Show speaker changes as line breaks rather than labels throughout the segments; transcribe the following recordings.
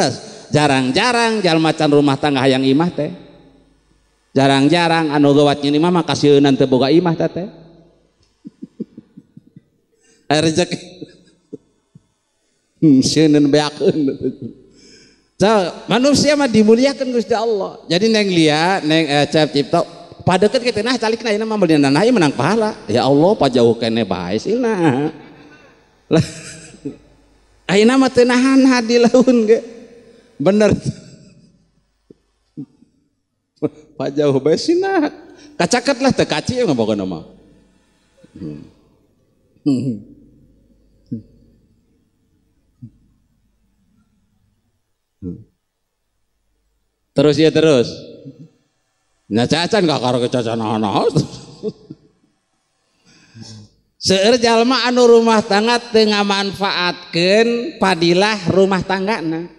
Leres, jarang-jarang jalma can rumah tangga hayang imah teh. Jarang-jarang anu gawat nyeun imah mah kasieunan teu boga imah teh teh. Aya rezeki. Sieun beakeun. So, manusia mah dimuliakan Gusti Allah. Jadi neng lia, neng Cep Cipto padeket kitu nah calikna ayeuna mah meuli nanah ieu menang pahala. Ya Allah pajauh keneh bae sina. Lah ayeuna mah teu nahan hadilaun ge. Bener. Pajauh bae sina. Kacaket lah teu kaci mah pokona mah. Terus ya terus. Nah cacan gak karo kecacan naon. Seueur jalma anu rumah tangga teu ngamanfaatkeun padilah rumah tanggana.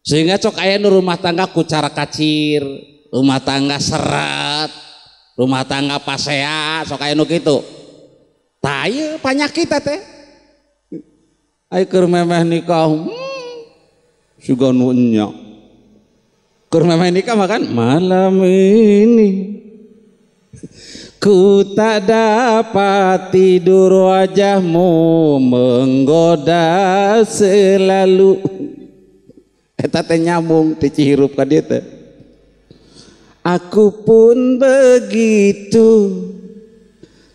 Sehingga cok aya nu rumah tangga ku cara kacir, rumah tangga seret, rumah tangga pasea, sok aya nu kitu. Tah ieu panyakit teh. Ai keur memeh nikah, sugan nu enya. Keur memeh nikah makan malam ini ku tak dapat tidur wajahmu menggoda selalu. Eta teh nyambung ti Cihirup ka dieu teh. Aku pun begitu,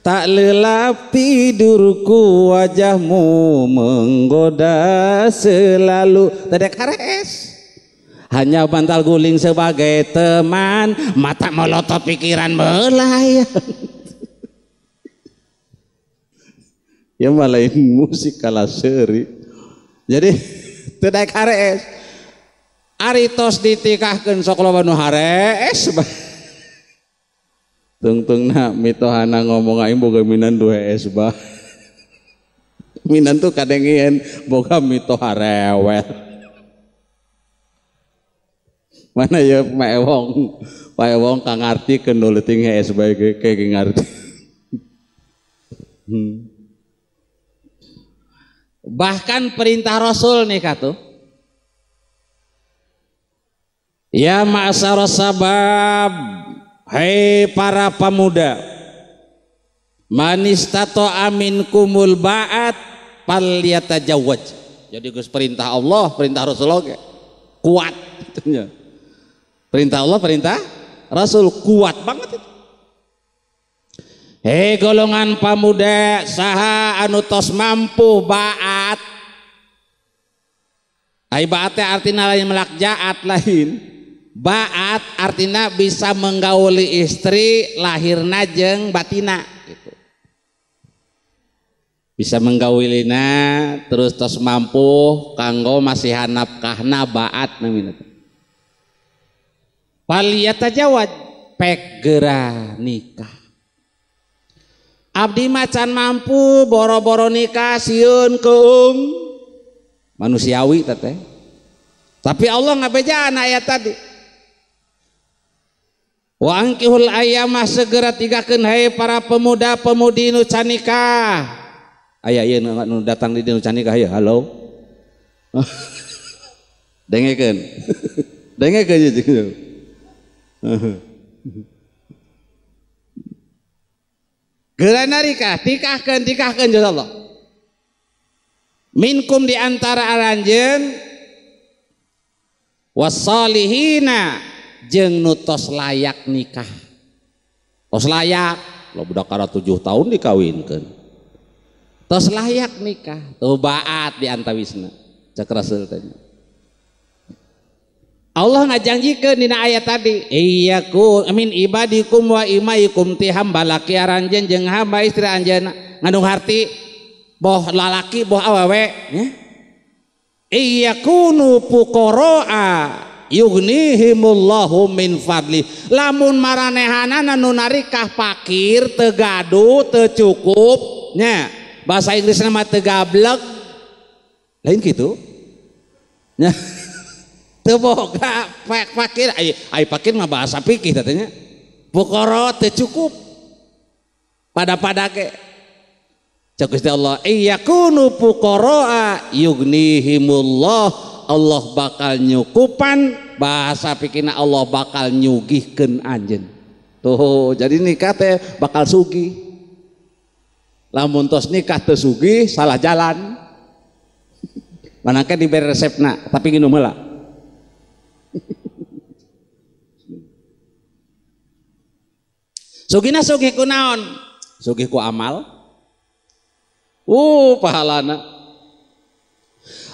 tak lelap tidurku wajahmu menggoda selalu. Tadek hares. Hanya bantal guling sebagai teman, mata melotot pikiran melayang. Ya malain musik kalah seri. Jadi tadek hares. Ari tos ditikahkeun sok loba nu harees. Tungtungna mitohana ngomong aing boga minantu hees bah. Minantu kadengien boga mitoha rewel. Mana ya Pak Ewong, Pak Ewong kang ngarti nu leuting hees bae ge ngarti. Bahkan perintah Rasul nih katuh. Ya ma'syara sabab, hei para pemuda, manistato aminkumul ba'at falyatajawwaj. Jadi geus perintah Allah, perintah Rasul oge kuat itunya. Perintah Allah, perintah Rasul kuat banget itu. Hei golongan pemuda, saha anu tos mampu ba'at. Ai ba'at teh artina lain melak jaat lain. Ba'at artinya bisa menggauli istri lahirna jeung batina gitu. Bisa menggaulina terus tos mampu kanggo masihan nafkahna ba'at namina. Falyatajawwaj pek geura nikah. Abdi macan mampu boro-boro nikah sieun keung manusiawi teteh. Tapi Allah ngabejaan ayat tadi. Wa angkihul ayyamah segera tigakeun hai para pemuda-pemudi nu can nikah. Aya ieu nu datang di nu can nikah ya, halo. Dengekeun. Dengekeun ieu. Geura narikah, tikahkeun, tikahkeun insyaallah. Minkum di antara aranjeun wassalihina jeung nu tos layak nikah. Tos layak, lo budak kara 7 tahun dikawinkeun. Tos layak nikah, tuh baat di antawisna. Cek Rasul teh. Allah ngajanjikeun dina ayat tadi, iyyakum min ibadikum wa imaikum ti hamba laki aranjeun jeung hamba istri anjeunna. Ngandung harti boh lalaki boh awewe nya. Iyyakunu fuqaraa yughnihimullahu min fadli. Lamun maranehanana nu narikah pakir teu gaduh teu cukup nya. Bahasa Inggrisna mah teu gablek. Lain kitu. Nya. Teu boga fakir, ai fakir mah bahasa fikih katanya. Fuqara teu cukup. Pada-pada ge. Cek Gusti Allah, iyakunu fuqaraa yughnihimullah, Allah bakal nyukupan, bahasa pikirna Allah bakal nyugihkeun anjeun. Tuh, jadi nikah teh bakal sugih. Lamun tos nikah teu sugih salah jalan. Manangke diberi resepna, tapi nginum heula. Sugihna sugih ku naon? Sugih ku amal. Pahalana.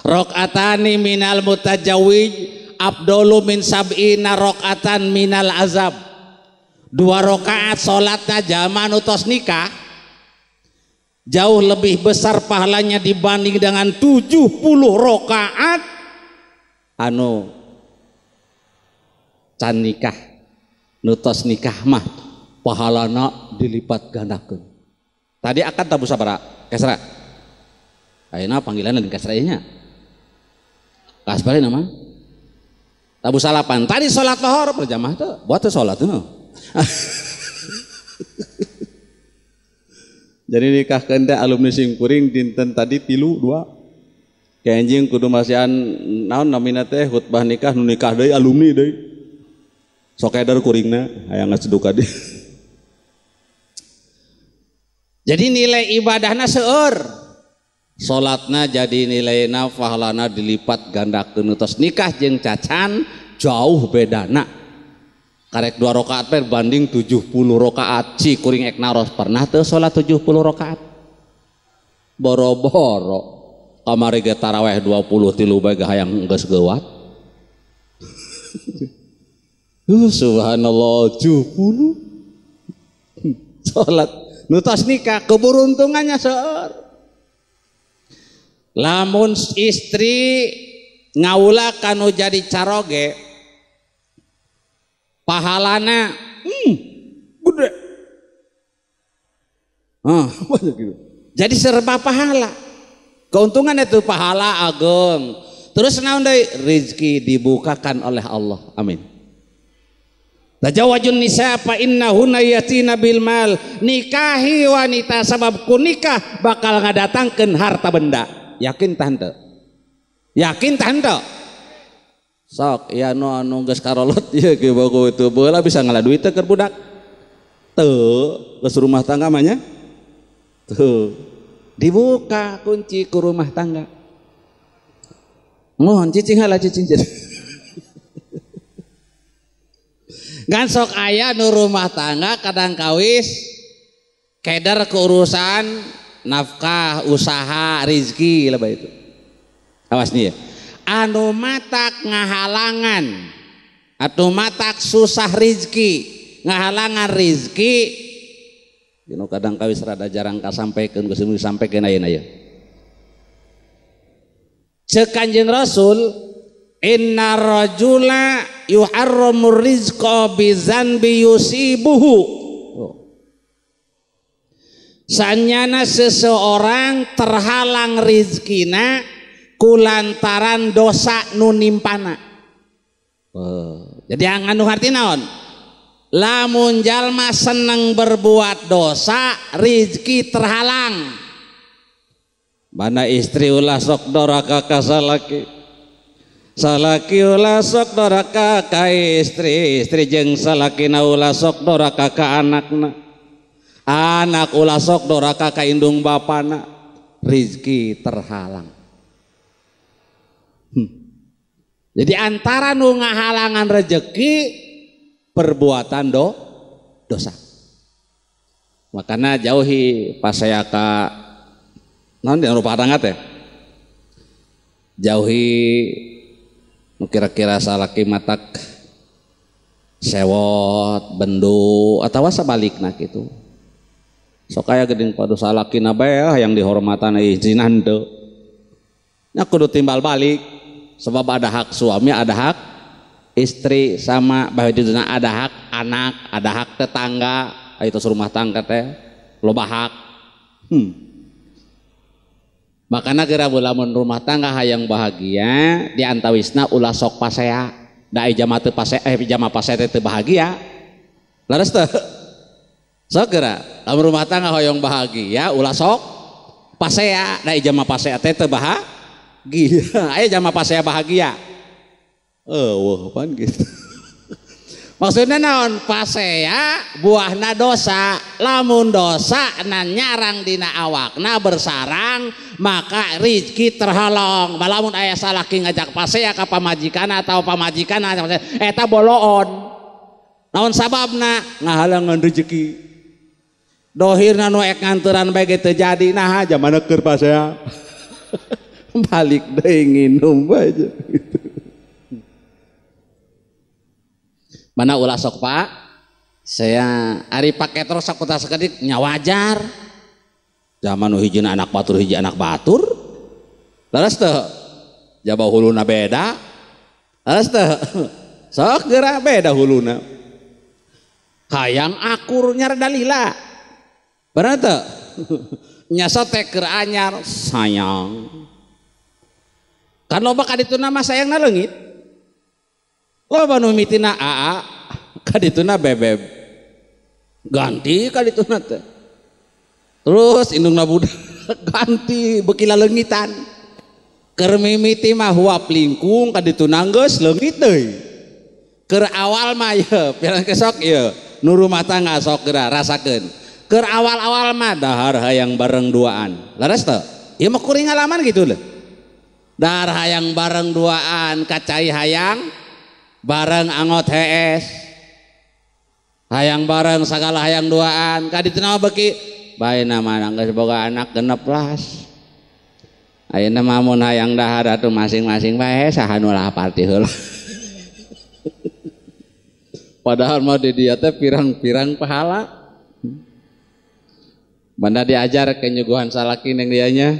Rakaatani minal mutajawij abdolu min sab'ina rakaatan minal azab. 2 rakaat salatna jalma nu tos nikah jauh lebih besar pahalanya dibanding dengan 70 rakaat anu can nikah. Nu tos nikah mah pahalana dilipat gandakeun. Tadi akad tabu sabaraha? Kasra. Ayeuna panggilan lain kasra ieu nya. Kasbari nama. Tabu salapan. Tadi salat lohor berjamaah teu, buat teu salat teu. Jadi nikahkeun teh alumni simkuring dinten tadi 3 2. Kenjing kudu masihan naon namina teh khutbah nikah nu nikah deui alumni deui. Sok eder kuringna hayang ngaseduka deui. Jadi nilai ibadahna seueur. Salatna jadi nilaina pahalana dilipat gandakeun. Tos nikah jeung cacan jauh bedana. Karek 2 rakaat berbanding 70 rakaat. Ci kuring ek naros pernah teu salat 70 rakaat? Boro-boro kamari ge taraweh 23 bae hayang geus geuwat. Subhanallah 70 salat. Nu tos nikah keberuntungannya seueur. Lamun istri ngaula kanu jadi caroge pahalana gede. Banyak gitu. Jadi serba pahala. Keuntungan itu pahala ageng. Terus naon deui? Rezeki dibukakan oleh Allah. Amin. Tajawajun nisa fa innahunna yatina bil mal. Nikahi wanita sabab ku nikah bakal ngadatangkeun harta benda. Yakin tah henteu? Yakin tah henteu? Sok ya nu anu geus karolot ieu ge bogo itu baheula bisa ngala duit teh keur budak. Teu, geus rumah tangga mah nya. Tuh. Dibuka kunci ku rumah tangga. Mohon cicing heula cicing. Ngan sok aya nu rumah tangga kadang kawis keder keurusan nafkah, usaha, rizki lebih itu. Awas nih ya. Anu matak ngahalangan atau matak susah rizki, ngahalangan rizki. Dino kadang kawis rada jarang kasampaikeun geus disampaikeun ayeuna ieu. Ceuk Kanjeng Rasul, inna rajula yuharramur rizqa bizanbi yusibuhu. Sanyana seseorang terhalang rizkina kulantaran dosa nu nimpana. Jadi anu harti naon? Lamun jalma seneng berbuat dosa, rizki terhalang. Mana istri ulah sok doraka ka salaki, salaki ulah sok doraka ka istri, istri jeung salakina ulah sok doraka ka anakna, anak ulah sok doraka ka indung bapana, rizki terhalang. Jadi antara nu ngahalangan rejeki perbuatan dosa. Makanya jauhi pasaya ka naon di rupa tangga teh. Jauhi nu kira-kira salaki matak sewot, bendo atawa sabalikna kitu. Sok aya geuning padu salakina bae yang dihormatan izinan henteu. Nya kudu timbal balik sebab ada hak suami, ada hak istri, sama bahwa di dunia ada hak anak, ada hak tetangga, itu rumah tangga teh loba hak. Makana geura lamun rumah tangga hayang bahagia di antawisna ulah sok pasea. Da jama teu pasea, jama pasea teh teu bahagia. Leres teu? Sok geura lamun rumah tangga hayang bahagia ulah sok Pasea da ijama pasea teh teu bahagia. Aya jama pasea bahagia. Eueuh pan gitu. Maksudnya naon pasea buahna dosa, lamun dosa na nyarang dina awakna bersarang maka rizki terhalong. Lamun aya salaki ngajak pasea ka pamajikan atau pamajikan eta boloon. Naon sababna ngahalangan rezeki. Dohirna nu ek nganteran bae ge teu jadi nah jamana keur pasea. Balik deui nginum bae gitu. Mana ulah sok Pak? Saya ari pake terus sakuta sakedik nya wajar. Zaman nu hijina anak batur hiji anak batur. Leres teu? Jaba huluna beda. Leres teu? Sok geura beda huluna. Hayang akur nyar dalila. Bener teu? Nya sote keur anyar sayang. Kan loba kadituna mah sayangna leungit. Loba nu mitina aa kadituna bebeb. Ganti kadituna teh. Terus indungna budak ganti beuki laleungitan. Keur mimiti mah huap lingkung kadituna geus leungit deui. Keur awal mah ye pirang kesok ye nu rumah tangga sok geura rasakeun. Keur awal-awal mah dahar hayang bareng duaan. Leres teu? Ieu mah kuring ngalaman gitu lho. Dahar hayang bareng duaan kacai hayang bareng angot hees hayang bareng sagala hayang duaan kadituna beuki bae nama geus boga anak 16 ayeuna mah mun hayang dahar atuh masing-masing bae saha nu lapar ti heula. Padahal mah di dieu teh pirang-pirang pahala. Banda diajar ke nyuguhan salaki ning dianya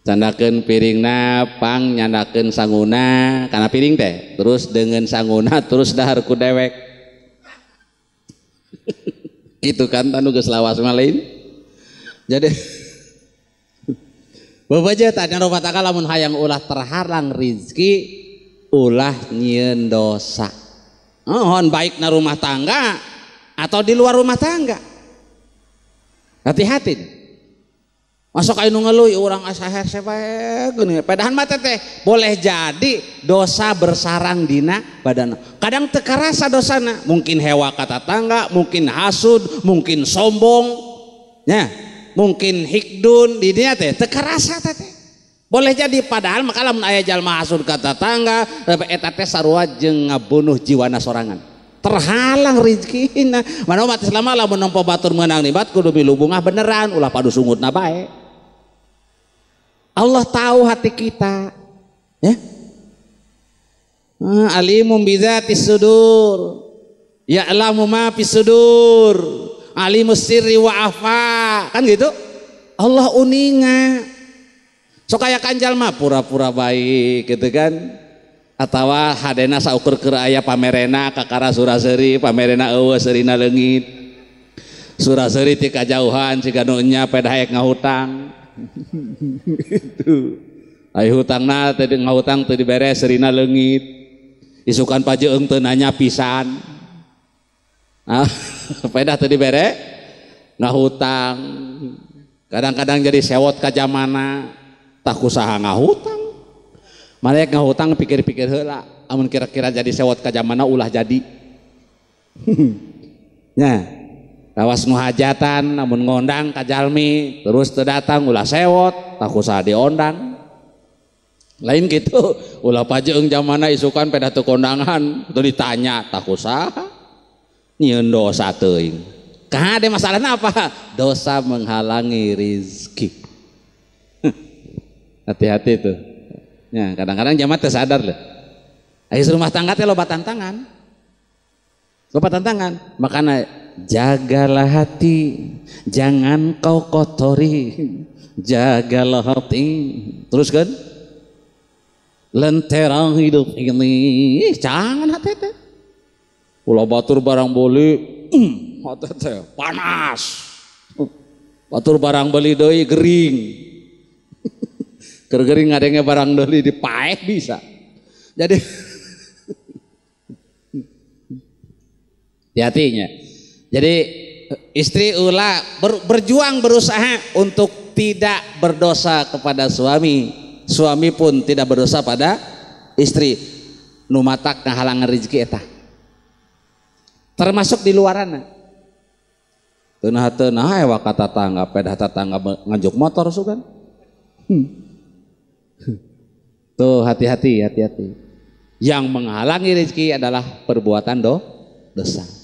candakeun piringna pang nyandakeun sanguna kana piring teh terus dengan sanguna terus dahar ku dewek. Gitu kan tanu geus lawas mah lain. Jadi babaja tadi rumah tangga lamun hayang ulah terhalang rizki ulah nyieun dosa. Mohon baik na rumah tangga atau di luar rumah tangga. Hati-hati. Masuk ayo ngeluh urang asa hese bae geuning. Padahal mah teh boleh jadi dosa bersarang dina badan. Kadang teu karasa dosana, mungkin hewa ka tatangga, mungkin hasud, mungkin sombong, nya, mungkin hikdun di dinya teh teu karasa teh. Boleh jadi padahal maka lamun aya jalma hasud ka tatangga, eta teh sarua jeung ngabunuh jiwana sorangan. Terhalang rezekina. Mana umat Islam lamun nempo batur meunang nikmat kudu milu bungah beneran ulah padu sungutna bae. Allah tahu hati kita, ya. Alimum bidzati sudur, ya'lamu ma fis sudur, alimus sirri wa afa, kan gitu. Allah uninga. Sok aya kanjal mah pura-pura baik gitu kan. Atawa hadena saukur keur aya pamerena kakara suraseuri, pamerena eueuh seurina leungit. Suraseuri ti kajauhan siga nu nya pedah hayek ngahutang. Gitu. Ai hutangna teh ngahutang teu dibere seurina leungit. Isukan pajeung teu nanya pisan. Ah, pedah teu dibere ngahutang. Kadang-kadang jadi sewot ka jamana, tah kusaha ngahutang. Malek ngahutang pikir-pikir heula, amun kira-kira jadi sewot ka jamana ulah jadi. Nya, lawas nu hajatan amun ngondang ka jalmi terus teu datang ulah sewot, tah kusaha diondang. Lain gitu, ulah pajeung jamana isukan pedah teu kondangan, teu ditanya tah kusaha. Nyieun dosa teuing. Kade masalahna apa? Dosa menghalangi rizki. Hati-hati tuh. Ya, kadang-kadang jamaah teu sadar loh. Ayo rumah tangga teh loba tantangan. Loba tantangan. Makanya jagalah hati, jangan kau kotori. Jagalah hati. Terus kan? Lentera hidup ini, jangan hati teh. Ulah batur barang beli, hati teh panas. Batur barang beli deui gering. Gering ngadengnya barang beli dipaek bisa. Jadi hati-hatinya. Jadi istri ulah berjuang berusaha untuk tidak berdosa kepada suami, suami pun tidak berdosa pada istri. Nu matak ngahalangan rezeki eta. Termasuk di luaranna. Teunah-teunah ewa ka tatangga, pedah tatangga nganjuk motor sugan. Tuh hati-hati, hati-hati. Yang menghalangi rezeki adalah perbuatan dosa.